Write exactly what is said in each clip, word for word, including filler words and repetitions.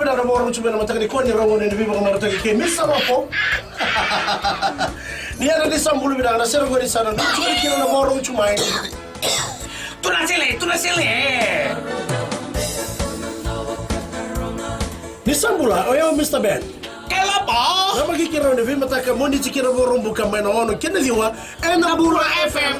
Na vakarogo tu mai na mataka nikua ni rogo ni veivakamarataki kei Misa Lopo. Ni yana ni sa bula vinaka na sere qori sa na tu mai kina na vakarogo tu mai. Tuna sele, tuna sele. Ni sa bula, o yau Mista Ben. Kalapa. Na maki kira ni veimataka Moniti kina Vakaraubuka mai na ono kina ciwa. Ena Bula F M.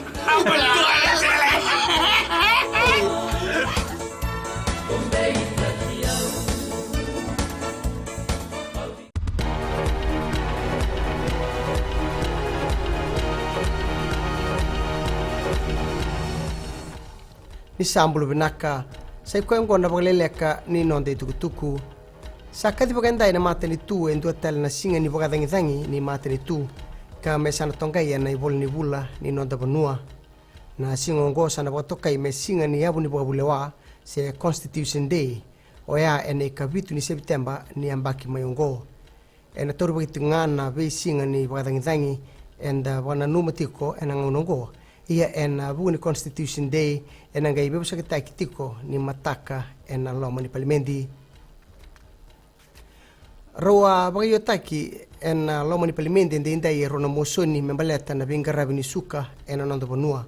Ni sa bula vinaka, sa i koya oqo na vakaleleka ni noda itukutuku. Sa kacivaka edai na matanitu e dua tale na siga ni vakacagicagi ni matanitu, ka me sa na toqai ena ivola ni vula ni noda vanua. Na siga oqo sa na vakatokai me siga ni yavu ni vakavulewa, se Constitution Day, oya ena ikavitu ni Sepiteba ni yabaki mai oqo. Ena taurivaki tiko ga na veisiga ni vakacagicagi eda vakananuma tiko ena gauna oqo. Ia ena vuku ni Constitution Day, ena qai veivosakitaki tiko ni mataka ena loma ni palimedi. Rau a vakaiotaki ena loma ni palimedi edaidai e rua na mosoni me baleta na veiqaravi ni suka ena noda vanua.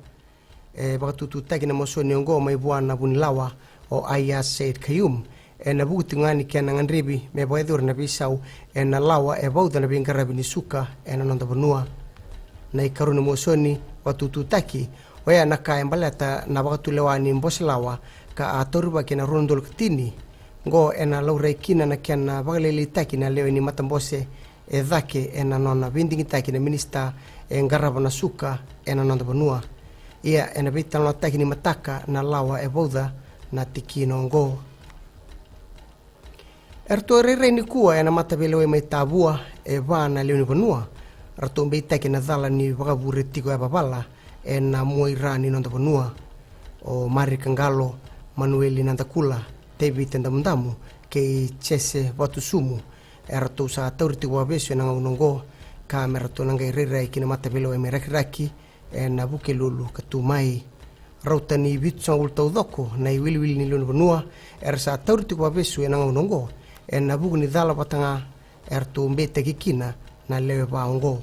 E vakatututaki na mosoni oqo mai vua na vunilawa o Aiyaz Sayed-Khaiyum, ena vuku tiko ga ni kena gadrevi me vakayacori na veisau ena lawa e vauca na veiqaravi ni suka ena noda vanua. Na ikarua ni mosoni vakatututaki, oya na ka e baleta na vakatulewa ni bose lawa ka a taurivaki ena rua na udolu ka tini. Oqo ena laurai kina na kena vakalailaitaki na lewe ni matabose e cake ena nona veidigitaki na minisita e qarava na suka ena noda vanua. Ia ena veitalanoataki ni mataka na lawa e vauca na tikina oqo. Eratou rairai nikua ena mataveilewai mai Tavua e va na lewe ni vanua, ratou beitaki na cala ni vakavure tiko yavavala ena muaira ni noda vanua. O Marika Qalo, Manueli Nadakula, Tevita Damudamu kei Jese Vatusumu, eratou sa tauri tiko vakavesu ena gauna oqo, ka me ratou na qai rairai ki na mataveilewai mai Rakiraki ena Vukelulu ka tu mai. Rauta ni vitusagavulu taucoko na iwiliwili ni lewe ni vanua era sa tauri tiko vakavesu ena gauna oqo, ena vuku ni cala vata ga eratou beitaki kina na lewe va oqo.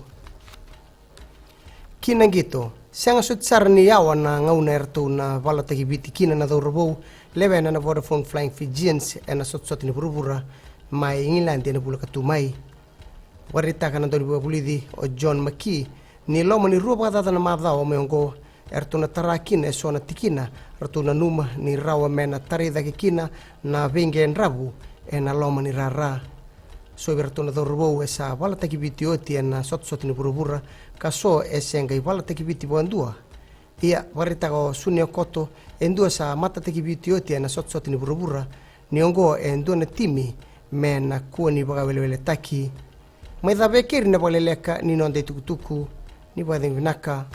Ki na qito, sega soti sara ni yawa na gauna eratou na valataki Viti kina na cauravou lewena na Vodafone Flying Fijians ena sotasota ni vuravura mai Igiladi ena vula ka tu mai. Vakaraitaka na daunivakavulici o John McKee ni loma ni rua vakacaca na macawa mai oqo eratou na tara kina eso na tikina ratou nanuma ni rawa me na tarai cake kina na veiqedravu ena loma ni rara. So vei iratou na cauravou e sa valataki Viti oti ena sotasota ni vuravura, ka so e se qai valataki Viti vakadua. Ia, vakaraitaka o Sunia Koto, e dua sa matataki Viti oti ena sotasota ni vuravura, ni oqo e dua na timi me na kua ni vakaweleweletaki. Mai cava e keri na vakaleleka ni noda itukutuku. Ni vakacegu vinaka.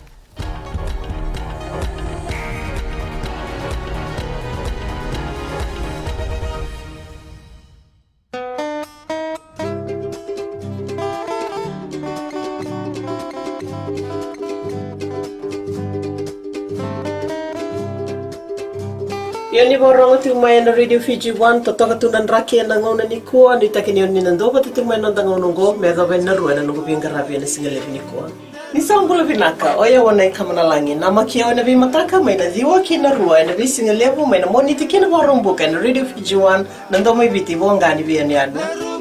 Ia ni vakarorogo tiko mai ena Radio Fiji One, totoka tu na draki ena gauna nikua, nuitaki ni o ni na duavata tiko mai ena noda gauna oqo me yacova e na rua ena noqu veiqaravi ena siga levu nikua. Ni sa bula vinaka, o yau o Nai Kamanalagi, namaki au ena veimataka mai na ciwa ki na rua ena veisiga levu mai na Moniti ki na Vakaraubuka ena Radio Fiji One, na domo i Viti, voqa ni veiyanuyanu.